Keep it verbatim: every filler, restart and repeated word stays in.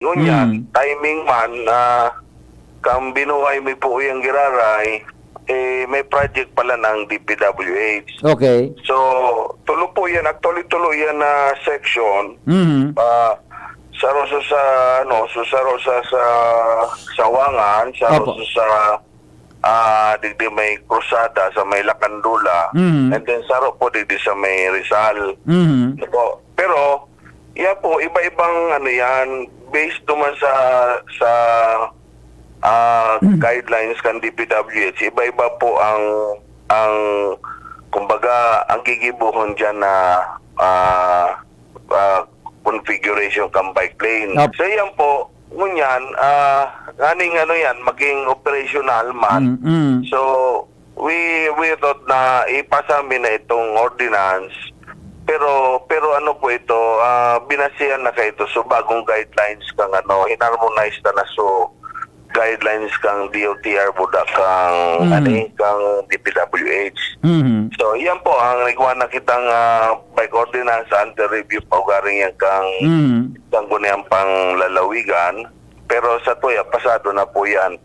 Ngunyan, Mm. timing man, ah, kang binuhay mi po iyang giraray, eh, may project pala ng D P W H. Okay. So, tulo po yan. Actually, tulo yan na section. Mhm. Ah, saro sa, sa, ano, so saro sa, sa Sawangan, saro Opo. sa, sa ah, digdi may Cruzada, sa may Lacandula, Mhm. and then saro po digdi sa may Rizal. Mhm. Ano po? Pero, yan po, iba-ibang ano yan, based naman sa, sa ah, guidelines kan D P W H, iba-iba po ang, ang, kumbaga, ang gigibohon dyan na, ah, ah, configuration kan bike lane. Opo. So, yan po, ngunyan, ah, nganing ano yan, maging operational man. Mm, mm. So, we, we thought na ipasa mi na itong ordinance. Pero, pero ano po ito, ah, binasihan na kayo ito. So, bagong guidelines kang ano, hinarmonize na na. So, guidelines kang D O T R buda kang, Mm. ano, kang D P W H. Mhm. So, yan po, ang nagwa na kitang ah, bike ordinance under review pa ugaring yan kang Mhm. Sangguniang Panglalawigan. Pero sa tuya, pasado na po yan.